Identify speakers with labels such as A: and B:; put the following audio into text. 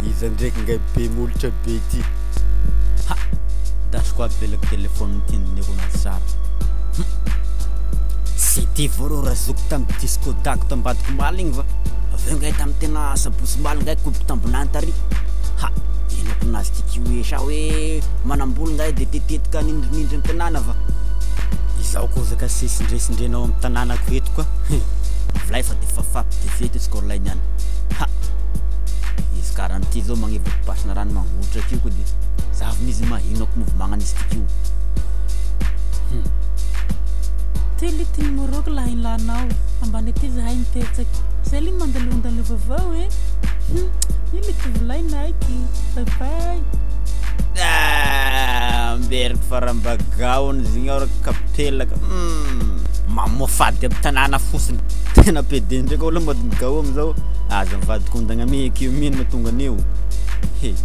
A: Iza ndraiky ngay be molotra be ty? Ha! Dasiko aby belaky téléphone ty andineko anazy tsara. Hum! Tsy ty vao rô razoky tamy disco dago tambadika omaly igny va? Avy eo ngay tamy tena sabotsy omaly ngay koboko tambinany tary. Ha! Ino kinazy ty ky hoe sa hoe manambola ngay de tetetika anindrinindry amy tanàna va? Izaho koa zaka sesindresindrenao amy tanànako eto koa. Hein! Volay fa de fafako de fety izy kôry lay niany. Ha! Izy karaha an'ity zao magnevaky pasina rano mangoritra akeo ko de zahavina izy mahino ako mouvement izy ty kio. Hum.
B: Ty lity numéro-ko laha ilanao. Ambany aty zahay mipetsaky. Zay ly mandalondalova avao e. Hum, io le tovolahy naiky. Bye bye.
A: Ah, amberiky farambagaony zigny ao ry kapelaka. Hum, mamoafady aby tanàna fotsiny. Tena pédé ndraiky olo madiniky ao amizao. Aza mivadika ondagna ame akeo mino mahatonga an'io. He.